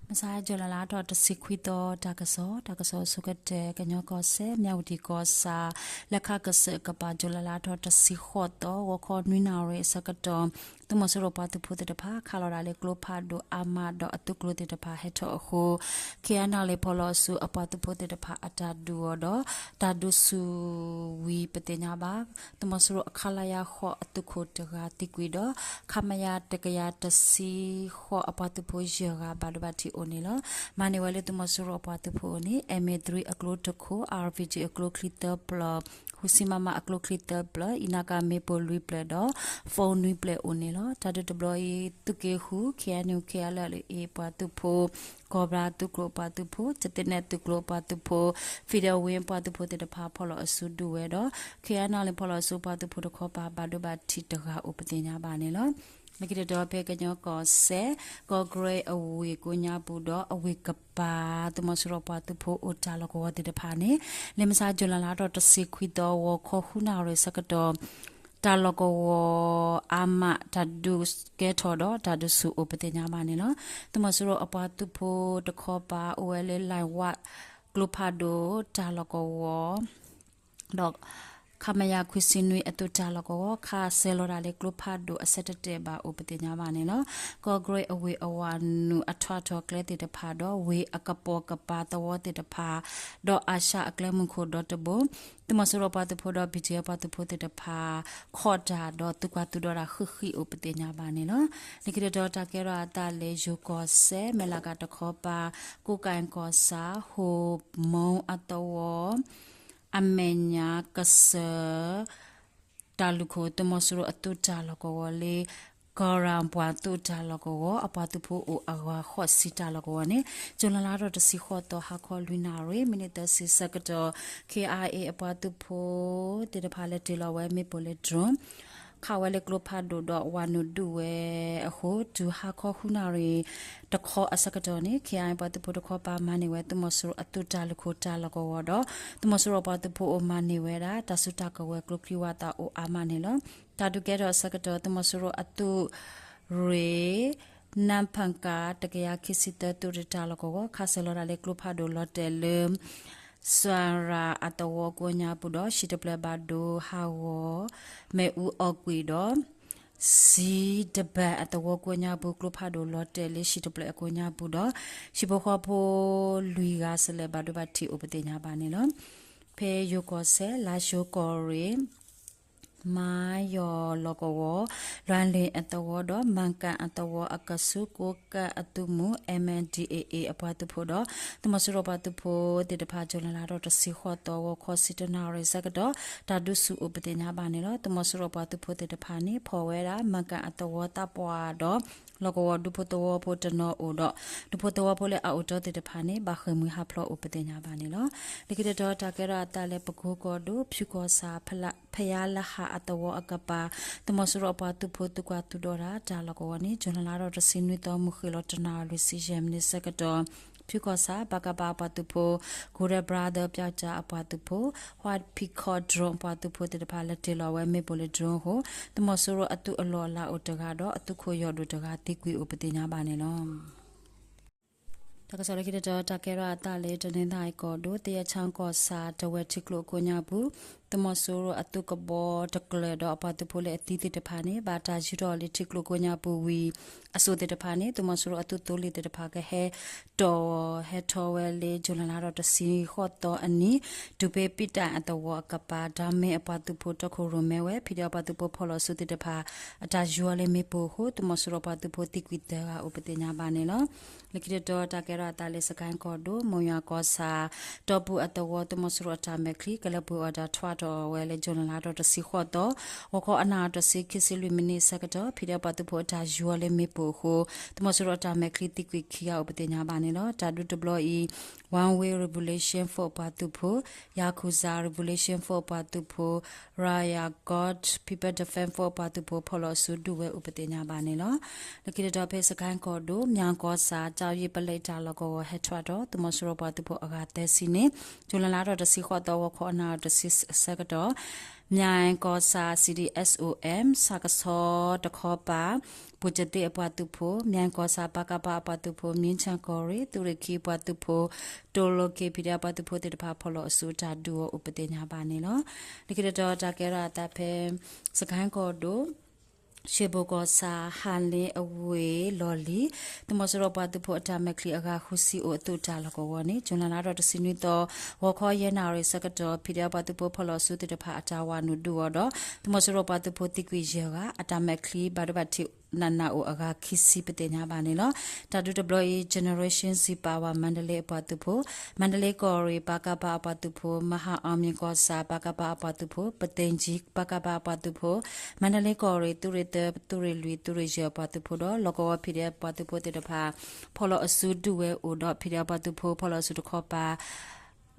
မုၢ်ဆါ July လါထီၣ်တဆံခွံသီ တၢ်ကစီၣ်, တၢ်ကစီၣ်အဆိကတၢၢ် ကညီကီၢ်စဲၣ် မၠၣ်ဝတံၣ်ကီၢ်ဆၣ် လၢခါကစၢၢ်ကပၤ July လါထီၣ်တဆံဃိးသီ ဂီၤခီနွံနၣ်ရံၣ်အဆၢကတီၢ် သုးမီၤစိရိၤပှၤသုးဖိသ့ၣ်တဖၣ် ခးလီၤဒၣ်လၢကျိဖးဒိၣ်အါမးဒီးအသုးကျိၤသ့ၣ်တဖၣ်ဟဲထီၣ်အဃိ KNLA ဖီၣ်လီၤအစုအပှၤသုးဖိသ့ၣ်တဖၣ်အတၢ်ဒုးအီၤဒီး တၢ်ဒုးဆူၣ်ဝံၤပသ့ၣ်ညါဘၣ် သုးမီၤစိရိၤအ ခလရ ဃိးအသုးခိၣ်တဂၤသံကွံာ်ဒီး ခမရ တကယၤတဆံဃိးအပှၤသုးဖိယဲၢ်ဂၤ ဘၣ်ဒိဘၣ်ထံးအိၣ်န့ၣ်လီၤ. မၤန့ၢ်ဝဲလၢသုးမီၤစိရိၤအပှၤသုးဖိအအိၣ်န့ၣ် MA three အကျိတခိၣ်, RPG အကျိချံသၢပျၢၤ, ဃုဆံ MM အကျိချံသၢပျၢၤ, အံနါကါမ့ၣ်ပိၢ်လွံၢ်ပျဲၢ်ဒီး phone နွံပျဲၢ်အိၣ်န့ၣ်လီၤ. တၢ်ဒုးတဘျီအံၤ သုးက့ဃု KNU KNLA အပှၤသုးဖိ ကီၢ်ဘြၣ်သုးကျိၤအပှၤသုးဖိ, ကသ့ၣ်နဲၣ်သုးကျိၤအပှၤသုးဖိ, Federal Wing ပှၤသုးဖိသ့ၣ်တဖၣ်ဖီၣ်လီၤအစုဒုးဝဲဒီး KNLA ဖီၣ်လီၤအစုပှၤသုးဖိတခီပၤ ဘၣ်ဒိဘၣ်ထံးတဂၤအိၣ်ပသ့ၣ်ညါဘၣ်န့ၣ်လီၤ. လၢခံတတီၤဖဲကညီကီၢ်စဲၣ် ကီၢ်ကရ့ၣ်အဝ့ၢ်ကိးညါပူၤဒီးအဝ့ၢ်ကပၤ သုးမီၤစိရိၤပှၤသုးဖိအိၣ်တၢ်လီၢ်ကဝီၤသ့ၣ်တဖၣ်န့ၣ် လၢမုၢ်ဆါ July လါထီၣ်တဆံခွံသီ ဂီၤခီဃုနၣ်ရံၣ်ဆၢကတီၢ် တၢ်လီၢ်ကဝီၤအါမး တၢ်ဒုးကဲထီၣ်ဒီးတၢ်ဒုးဆူၣ်အိၣ်ပသ့ၣ်ညါဘၣ်န့ၣ်လီၤ. သုးမီၤစိရိၤအပှၤသုးဖိတခီပၤအိၣ်ဝဲလၢ လၢၢ်ဝး ကျိဖးဒိၣ်တၢ်လီၢ်ကဝီၤ ဒီး ခမရ ခွံဆံနွံအသုးတၢ်လီၢ်ကဝီၤ ခးစဲၤလီၤဒၣ်လၢကျိဖးဒိၣ်အဆၢတတဲာ်ဘၣ်အိၣ်ပသ့ၣ်ညါဘၣ်န့ၣ်လီၤ. ကီၢ်ကရ့ၣ်အဝ့ၢ်အဝၤနုာ်အထွးထီၣ်ကျဲသ့ၣ်တဖၣ်ဒီး ဝ့ၢ်အကပိာ်ကပၤသဝီသ့ၣ်တဖၣ် ဒီးအၤၡါအကျဲမုၢ်ခိၣ်ဒီတဘိ သုးမီၤစိရိၤပှၤသုးဖိဒီး BGF ပှၤသုးဖိသ့ၣ်တဖၣ် ခိးတၢ်ဒီးသုးကွၢ်သုးဒီးတၢ်ဃံးဃံးအိၣ်ပသ့ၣ်ညါဘၣ်န့ၣ်လီၤ. လၢခံတတီၤတၢ်ကဲထီၣ်အသးလၢယိၤကီၢ်စဲၣ် မဲၢ်လးကၤတခီပၤ ကိးကၣ်ကီၢ်ဆၣ် ဟိၣ်မူအသဝီ အမဲာ်ညါကစၢၢ် တၢ်လုၢ်ခိၣ် သုးမီၤစိရိၤအသုးတၢ်လီၢ်ကဝီၤလၢ ကီၢ်ရၣ်ပှၤသုးတၢ်လီၢ်ကဝီၤ အပှၤသုးဖိအိၣ်အဂၤဃိးဆံတၢ်လီၢ်ကဝီၤန့ၣ် July လါထီၣ်တဆံဃိးသီ ဟါခီလွံၢ်နၣ်ရံၣ် မံးနံးသၢဆံဆၢကတီၢ် KIA အပှၤသုးဖိသ့ၣ်တဖၣ်လဲၤတ့ၢ်လီၤဝဲမ့ၣ်ပိၢ်လၢ drone ခးဝဲလၢကျိဖးဒိၣ်ဒီးဝၤနုာ်ဒုးဝဲအဃိ တုၤဟါခီဃုနၣ်ရံၣ်တခီအဆၢကတီၢ်န့ၣ် KIA ပှၤသုးဖိတခီပၤမၤန့ၢ်ဝဲသုးမီၤစိရိၤအသုးတၢ်လုၢ်ခိၣ်တၢ်လီၢ်ကဝီၤဒီး သုးမီၤစိရိၤပှၤသုးဖိအိၣ်မၤန့ၢ်ဝဲဒၣ် တၢ်စုတၢ်ကဝဲၤကျိချံဝၣ်သၣ်အိၣ်အါမးန့ၣ်လီၤ. တၢ်ဒုးကဲထီၣ်အဆၢကတီၢ် သုးမီၤစိရိၤအသုးရ့ၣ် နၢဖၣ်ကၣ် တကယၤခံဆံသၢသုးတၢ်လီၢ်ကဝီၤ ခးစဲၤလီၤဒၣ်လၢကျိဖးဒိၣ်လီၤတဲာ်လၢ စွၣ်ရၣ်အသဝီကိးညါပူၤဒီး ဟံၣ်တဖျၢၣ်ဘၣ်ဒိဟးဂီၤ မ့ၣ်အူအီၣ်ကွံာ်ဒီး စံတဘၣ်အသဝီကိးညါပူၤ ကျိဖးဒိၣ်လီၤတဲာ်လၢဟံၣ်တဖျၢၣ်အကိးညါပူၤဒီး ဟံၣ်ဖိဃီဖိလွံၢ်ဂၤစဲလဲၣ် ဘၣ်ဒိဘၣ်ထံးအိၣ်ပသ့ၣ်ညါဘၣ်န့ၣ်လီၤ. ဖဲယိၤကီၢ်စဲၣ် လါၡိကီၢ်ရ့ၣ် မါယီၤလီၢ်ကဝီၤ လွၣ်လ့ၣ်အသဝီဒီး မၣ်ကၣ်အသဝီအကဆူး ကိးကၣ်အသုးမုၢ် MNDAA အပှၤသုးဖိဒီး သုးမီၤစိရိၤပှၤသုးဖိသ့ၣ်တဖၣ် ကၠူၤလဲလါထီၣ်တဆံဃိးသီ ဂီၤခီဆံတၢနၣ်ရံၣ်ဆၢကတီၢ် တၢ်ဒုးဆူၣ်အိၣ်ပသ့ၣ်ညါဘၣ်န့ၣ်လီၤ. သုးမီၤစိရိၤပှၤသုးဖိသ့ၣ်တဖၣ်န့ၣ် ဖီၣ်ဝဲဒၣ် မၣ်ကၣ်အသဝီသးပှၢ်ဒီး လီၢ်ကဝီၤဒူဖိသဝီဖိတနီၤအိၣ်ဒီး ဒူဖိသဝီဖိလၢအအိၣ်တ့ၢ်သ့ၣ်တဖၣ်န့ၣ် ဘၣ်ဃ့ၢ်မှံဟးဖျိးအိၣ်ပသ့ၣ်ညါဘၣ်န့ၣ်လီၤ. လၢခံတတီၤ တၢ်ကဲထီၣ်အသးလၢပကိကီၢ်ဒိၣ် ဖၠူကီၢ်ဆၣ် ဖယါလၢဟၣ်အသဝီအကပၤ သုးမီၤစိရိၤအပှၤသုးဖိသုးကွၢ်သုးဒီးတၢ် တၢ်လီၢ်ကဝီၤန့ၣ် ကၠူၤလဲလါထီၣ်တဆံနွံသီ မုၢ်ဃ့ၢ်လီၤတနၣ်ရံၣ်ဆံယဲၢ်မံးနံးဆၢကတီၢ် ဖၠူကီၢ်ဆၣ် ပကဖ အပှၤသုးဖိ Golden Brother ပၠီၣ်ကၠၣ်အပှၤသုးဖိ White Peacock drone အပှၤသုးဖိသ့ၣ်တဖၣ် လဲၤတ့ၢ်လီၤဝဲမ့ၣ်ပိၢ်လၢ drone အဃိ သုးမီၤစိရိၤအသုးအလီၢ်အလၤအိၣ်တဂၤဒီး အသုးခိၣ်ယီၢ်ဒိၣ်တဂၤသံကွံာ်အိၣ်ပသ့ၣ်ညါဘၣ်န့ၣ်လီၤ. တၢ်ကစီၣ်လၢခံတတီၤ တၢ်ကဲထီၣ်အသးလၢ တနီသရံၣ်ကီၢ်ဒိၣ် သယဲၣ်ချီကီၢ်ဆၣ် တဝဲၢ်ထံကျိအကိးညါပူၤ သုးမီၤစိရိၤအသုးကဘီတကျၢၤဒီးအပှၤသုးဖိလၢအသံသ့ၣ်တဖၣ်န့ၣ် ဘၣ်တၢ်ယူၤထီၣ်လၢထံကျိကိးညါပူၤဝံၤ အစိၣ်သ့ၣ်တဖၣ်န့ၣ် သုးမီၤစိရိၤအသုးသိလ့ၣ်သ့ၣ်တဖၣ်ကဟဲတီၢ်ဟဲထီၣ်ဝဲလၢ ကၠူၤလဲလါထီၣ်တဆံဃိးသီအနံၤ တုၤဖဲပံတၢ်အသဝီအကပၤ ဒၣ်မ့ၢ်အပှၤသုးဖိတီခိၣ်ရိၣ်မဲဝဲ ဖံးဒဲးအပှၤသုးဖိဖီၣ်လီၤစုသ့ၣ်တဖၣ် အတၢ်ယူၤအီၤလၢမ့ၣ်ပိၢ်အဃိ သုးမီၤစိရိၤပှၤသုးဖိသံကွံာ်သၢဂၤအိၣ်ပသ့ၣ်ညါဘၣ်န့ၣ်လီၤ. လၢခံတတီၤ တၢ်ကဲထီၣ်အသးလၢစကဲၣ်ကီၢ်ဒိၣ် မိၢ်ယွၤကီၢ်ဆၣ် တီပူၤအသဝီ သုးမီၤစိရိၤအတၢ်မဲာ်ချံ ကလၢပှဲၤအီၤတၢ်ထွးထီၣ်ဝဲလၢ ကၠူၤလဲလါထီၣ်တဆံဃိးသီ ဂီၤခီအနၣ်ရံၣ်တဆံခံဆံလွံၢ်မံးနံးဆၢကတီၢ် ဖံးဒဲးအပှၤသုးဖိအတၢ်ယူၤအီၤလၢမ့ၣ်ပိၢ်အဃိ သုးမီၤစိရိၤအတၢ်မဲာ်ချံသံကွံာ်ခံဂၤအိၣ်ပသ့ၣ်ညါဘၣ်န့ၣ်လီၤ. တၢ်ဒုးတဘျီအံၤ One Way Revolution Force အပှၤသုးဖိ Yakuza Revolution Force အပှၤသုးဖိ Riot Guard People Defense Force အပှၤသုးဖိဖီၣ်လီၤစုဒုးဝဲအိၣ်ပသ့ၣ်ညါဘၣ်န့ၣ်လီၤ. လၢခံတတီၤဖဲစကဲၣ်ကီၢ်ဒိၣ် မၠၣ်ကီၢ်ဆၣ် ကၠီယံၤပလဲတၢ်လီၢ်ကဝီၤဟဲထွးထီၣ် သုးမီၤစိရိၤပှၤသုးဖိအဂၤသၢဆံန့ၣ် ကၠူၤလဲလါထီၣ်တဆံဃိးသီ ဂီၤခီအနၣ်ရံၣ်တဆံအဆၢကတီၢ် မၠဲၣ်ကီၢ်ဆၣ် C D S O M ဆၣ်ကဆီတခီပၤ ပူၤကသ့ၣ်အပှၤသုးဖိ, မၠဲၣ်ကီၢ်ဆၣ် ပကဖ အပှၤသုးဖိ, မံၣ်ဆၣ်ကီၢ်ရ့ၣ် သုးရ့ၣ်ခံပှၤသုးဖိ, တိၤလိက့ၤ ဖံးဒဲးအပှၤသုးဖိသ့ၣ်တဖၣ် ဖီၣ်လီၤအစုတၢ်ဒုးအီၤအိၣ်ပသ့ၣ်ညါဘၣ်န့ၣ်လီၤ. လၢခံတတီၤတၢ်ကဲထီၣ်အသးဖဲ စကဲၣ်ကီၢ်ဒိၣ် ရှ့ၣ်ဘိၣ်ကီၢ်ဆၣ် ဟးလ့အဝ့ၢ်လီၢ်လံၤ သုးမီၤစိရိၤပှၤသုးဖိအတၢ်မဲာ်ချံအဂၤဃုဆံအိၣ်အသုးတၢ်လီၢ်ကဝီၤန့ၣ် ကၠူၤလဲလါထီၣ်တဆံနွံသီ ဂီၤခီယဲၢ်နၣ်ရံၣ်ဆၢကတီၢ် ဖံးဒဲးအပှၤသုးဖိဖီၣ်လီၤအစုသ့ၣ်တဖၣ် အတၢ်ဝးနုာ်ဒုးအီၤဒီး သုးမီၤစိရိၤပှၤသုးဖိသံကွံာ်ယဲၢ်ဂၤ အတၢ်မဲာ်ချံဘၣ်ဒိဘၣ်ထံးနးနးအိၣ်အဂၤခံဆံပသ့ၣ်ညါဘၣ်န့ၣ်လီၤ. တၢ်ဒုးတဘျီအံၤ Generation Z Power မါဒလ့အပှၤသုးဖိ, မါဒလ့ကီၢ်ရ့ၣ် ပကဖ အပှၤသုးဖိ, မဟာအောင်မြင်ကီၢ်ဆၣ် ပကဖ အပှၤသုးဖိ, ပသိမ်ကြီး ပကဖ အပှၤသုးဖိ, မါဒလ့ကီၢ်ရ့ၣ် သုးရ့ၣ်သၢ သုးရ့ၣ်လွံၢ် သုးရ့ၣ်ယဲၢ်အပှၤသုးဖိဒီး လီၢ်ကဝီၤ ဖံးဒဲးအပှၤသုးဖိသ့ၣ်တဖၣ် ဖီၣ်လီၤအစုဒုးဝဲအိၣ်ဒီး ဖံးဒဲးအပှၤသုးဖိဖီၣ်လီၤအစုတခီပၤ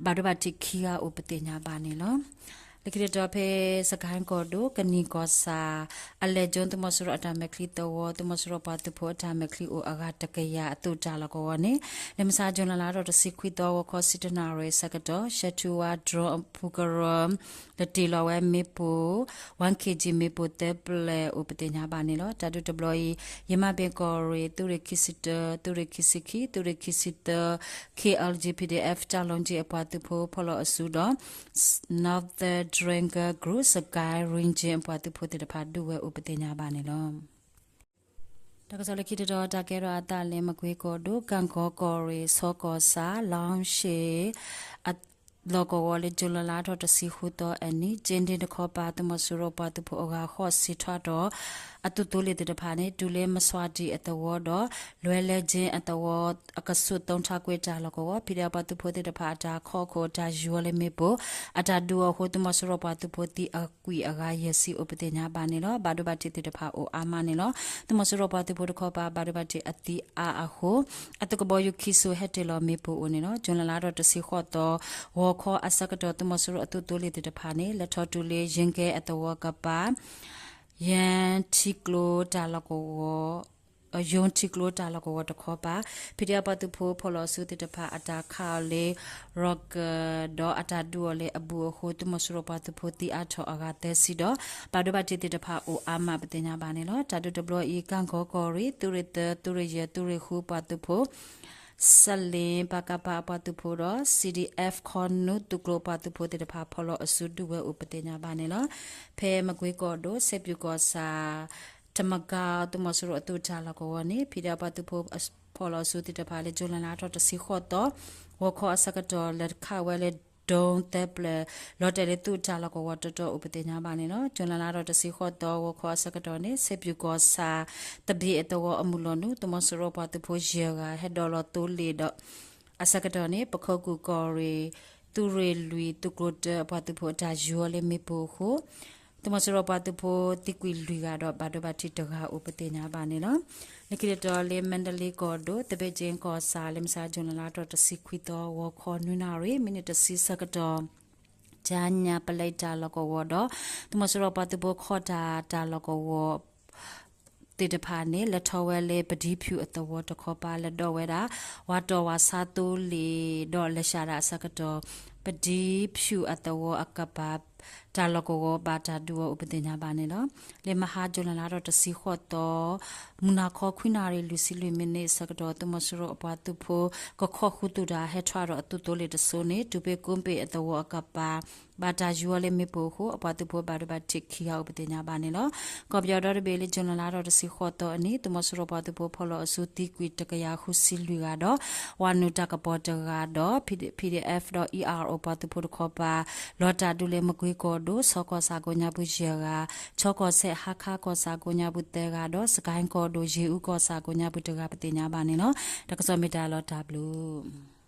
ဘၣ်ဒိဘၣ်ထံးခံဂၤအိၣ်ပသ့ၣ်ညါဘၣ်န့ၣ်လီၤ. လၢခံတတီၤဖဲ စကဲၣ်ကီၢ်ဒိၣ် ကနံၣ်ကီၢ်ဆၣ် အလဲၣ်ကၠိ သုးမီၤစိရိၤအတၢ်မဲာ်ချံသဝီ သုးမီၤစိရိၤပှၤသုးဖိအတၢ်မဲာ်ချံအိၣ်အဂၤတကယၤအသုးတၢ်လီၢ်ကဝီၤန့ၣ် လၢမဆါ ကၠူၤလဲလါထီၣ်တဆံခွံသီ ဂီၤခီဆံတၢနၣ်ရံၣ်ဆၢကတီၢ် ရှဲထူဝါ drone အပူၤကရၢ လၢတ့ၢ်လီၤဝဲမ့ၣ်ပိၢ် one K G မ့ၣ်ပိၢ်သၢပျဲၢ်အိၣ်ပသ့ၣ်ညါဘၣ်န့ၣ်လီၤ. တၢ်ဒုးတဘျီအံၤ ယမၤဘ့ၣ်ကီၢ်ရ့ၣ် သုးရ့ၣ်ခံဆံတၢ သုးရ့ၣ်ခံဆံခံ သုးရ့ၣ်ခံဆံသၢ K L G P D F ကၠၣ်လီကၠ့အပှၤသုးဖိဖီၣ်လီၤအစုဒီး Northern Triangle Group Sagaing Region အပှၤသုးဖိသ့ၣ်တဖၣ်ဒုးဝဲအိၣ်ပသ့ၣ်ညါဘၣ်န့ၣ်လီၤ. တၢ်ကစီၣ်လၢခံတတီၤ တၢ်ကဲထီၣ်အသးလၢမကွ့ကီၢ်ဒိၣ် ကၣ်ကီကီၢ်ရ့ၣ် ဆီကီၢ်ဆၣ် လီရှ့ၣ် အလီၢ်ကဝီၤလၢ ကၠူၤလဲလါထီၣ်တဆံဃုသီအနံၤ ကၠ့ဒ့တခီပၤ သုးမီၤစိရိၤပှၤသုးဖိအဂၤဃိးဆံထီၣ်ဒီး အသုးသိလ့ၣ်သ့ၣ်တဖၣ်န့ၣ် တုၤလၢမဆှးဒံၣ်အသဝီဒီး လွဲလဲကၠ့အသဝီ အကဆူး သုထါကွ့ တၢ်လီၢ်ကဝီၤ ဖံးဒဲးအပှၤသုးဖိသ့ၣ်တဖၣ်အတၢ်ခီခိၣ်တၢ်ယူၤအီၤလၢမ့ၣ်ပိၢ် အတၢ်ဒုးအီၤအဃိ သုးမီၤစိရိၤပှၤသုးဖိသံအကွံာ်အဂၤယဲၢ်ဆံအိၣ်ပသ့ၣ်ညါဘၣ်န့ၣ်လီၤ. ဘၣ်ဒိဘၣ်ထံးသ့ၣ်တဖၣ်အိၣ်အါမးန့ၣ်လီၤ. သုးမီၤစိရိၤပှၤသုးဖိတခီပၤ ဘၣ်ဒိဘၣ်ထံးအသံအါအဃိ အသုးကဘီယူၤခံစိၤဟဲတ့ၢ်လီၤမ့ၣ်ပိၢ်အိၣ်န့ၣ်လီၤ. ကၠူၤလဲလါထီၣ်တဆံဃိးသီ ဂီၤခီအဆၢကတီၢ် သုးမီၤစိရိၤအသုးသိလ့ၣ်သ့ၣ်တဖၣ်န့ၣ် လဲၤထီၣ်တုၤလၢယ့ကဲအသဝီကပၤ ယဲထံကျိတၢ်လီၢ်ကဝီၤ ယိထံကျိတၢ်လီၢ်ကဝီၤတခီပၤ ဖံးဒဲးအပှၤသုးဖိဖီၣ်လီၤအစုသ့ၣ်တဖၣ် အတၢ်ခးအီၤလၢ rocket ဒီးအတၢ်ဒုးအီၤလၢအဘူးအဃိ သုးမီၤစိရိၤပှၤသုးဖိသံအါထီၣ်အဂၤသၢဆံဒီး ဘၣ်ဒိဘၣ်ထံးသ့ၣ်တဖၣ်အိၣ်အါမးပသ့ၣ်ညါဘၣ်န့ၣ်လီၤ. တၢ်ဒုးတဘျီအံၤ ကၣ်ကီကီၢ်ရ့ၣ် သုးရ့ၣ်သၢ သုးရ့ၣ်ယဲၢ် သုးရ့ၣ်ဃုပှၤသုးဖိ စလ့ၣ် ပကဖ အပှၤသုးဖိဒီး C D F ခီနူသုးကျိၤပှၤသုးဖိသ့ၣ်တဖၣ် ဖီၣ်လီၤအစုဒုးဝဲအိၣ်ပသ့ၣ်ညါဘၣ်န့ၣ်လီၤ. ဖဲမကွ့ကီၢ်ဒိၣ် စဲးပၠူၣ်ကီၢ်ဆၣ် ထမကါ သုးမီၤစိရိၤအသုးတၢ်လီၢ်ကဝီၤန့ၣ် ဖံးဒဲးအပှၤသုးဖိဖီၣ်လီၤအစုသ့ၣ်တဖၣ်လၢ ကၠူၤလဲလါထီၣ်တဆံဃိးသီ ဂီၤခီအဆၢကတီၢ် လဲၤခးဝဲလၢ drone သၢပျဲၢ် လီၤတဲာ်လၢသုးတၢ်လီၢ်ကဝီၤတီတီအိၣ်ပသ့ၣ်ညါဘၣ်န့ၣ်လီၤ. ကၠူၤလဲလါထီၣ်တဆံဃိးသီ ဂီၤခီအဆၢကတီၢ်န့ၣ် စဲးပၠူၣ်ကီၢ်ဆၣ် သဘ့ၣ်အသဝီအမုၢ်လီၤနုာ် သုးမီၤစိရိၤပှၤသုးဖိယဲၢ်ဂၤ ဟဲဒိးလီၤသိလ့ၣ်ဒီး အဆၢကတီၢ်န့ၣ် ပခိၣ်ကူၣ်ကီၢ်ရ့ၣ် သုးရ့ၣ်လွံၢ် သုးကျိၤတၢအပှၤသုးဖိအတၢ်ယူၤအီၤလၢမ့ၣ်ပိၢ်အဃိ သုးမီၤစိရိၤပှၤသုးဖိသံကွံာ်လွံၢ်ဂၤဒီး ဘၣ်ဒိဘၣ်ထံးတဂၤအိၣ်ပသ့ၣ်ညါဘၣ်န့ၣ်လီၤ. လၢခံတတီၤလၢမါဒလ့ကီၢ်ဒိၣ် သဘ့ၣ်ကၠ့ကီၢ်ဆၣ် လၢမဆါ ကၠူၤလဲလါထီၣ်တဆံခွံသီ ဂီၤခီနွံနၣ်ရံၣ် မံးနံးတဆံဆၢကတီၢ် ကၠါညါပလဲတၢ်လီၢ်ကဝီၤဒီး သုးမီၤစိရိၤပှၤသုးဖိခီၣ်တၢ်တၢ်လီၢ်ကဝီၤ သ့ၣ်တဖၣ်န့ၣ် လဲၤထီၣ်ဝဲလၢပဒံဖၠူၣ်အသဝီတခီပၤ လဲၤဒိးဝဲဒၣ် ဝၤတီၢ်ဝၤဆါသိလ့ၣ်ဒီး လဲၤစှၤဒၣ်အဆၢကတီၢ် ပဒံဖၠူၣ်အသဝီအကပၤ တၢ်လီၢ်ကဝီၤဘၣ်တၢ်ဒုးအီၤအိၣ်ပသ့ၣ်ညါဘၣ်န့ၣ်လီၤ. လၢမဟါ ကၠူၤလဲလါထီၣ်တဆံဃိးသီ မုၢ်နၤခီခွံနၣ်ရံၣ်လွံၢ်ဆံလွံၢ်မံးနံးအဆၢကတီၢ် သုးမီၤစိရိၤအပှၤသုးဖိ ကခီၣ်ဃုာ်သုးတၢ်ဟဲထီၣ်ဒီးအသုးသိလ့ၣ်တစိၤန့ၣ် တုၤဖဲကိးဘ့ၣ်အသဝီအကပၤ ဘၣ်တၢ်ယူၤအီၤလၢမ့ၣ်ပိၢ်အဃိ အပှၤသုးဖိဘၣ်ဒိဘၣ်ထံးခံဂၤအိၣ်ပသ့ၣ်ညါဘၣ်န့ၣ်လီၤ. ကီၢ်ပယီၤဒီတဘ့ၣ်လၢ ကၠူၤလဲလါထီၣ်တဆံဃိးသီအနံၤ သုးမီၤစိရိၤပှၤသုးဖိဖီၣ်လီၤအစုသံကွံာ်တကယၤဃုဆံလွံၢ်ဂၤဒီး ဝၤနုာ်တၢ်ကပီၤတဂၤဒီး P- PDF ဒီး E R O ပှၤသုးဖိတခီပၤ လီၤတၢ်ဒုးလၢမကွ့ကီၢ်ဒိၣ် ဆီကီၢ်ဆၣ်ကိးညါပူၤယဲၢ်ဂၤ, ခၠီကီၢ်စဲၣ် ဟါခါကီၢ်ဆၣ်ကိးညါပူၤသၢဂၤဒီး စကဲၣ်ကီၢ်ဒိၣ် ယ့ၣ်အူကီၢ်ဆၣ်ကိးညါပူၤတဂၤပသ့ၣ်ညါဘၣ်န့ၣ်လီၤ. တၢ်ကစီၣ်မ့ၢ်တၢ်လီၤတၢ်ဘျုး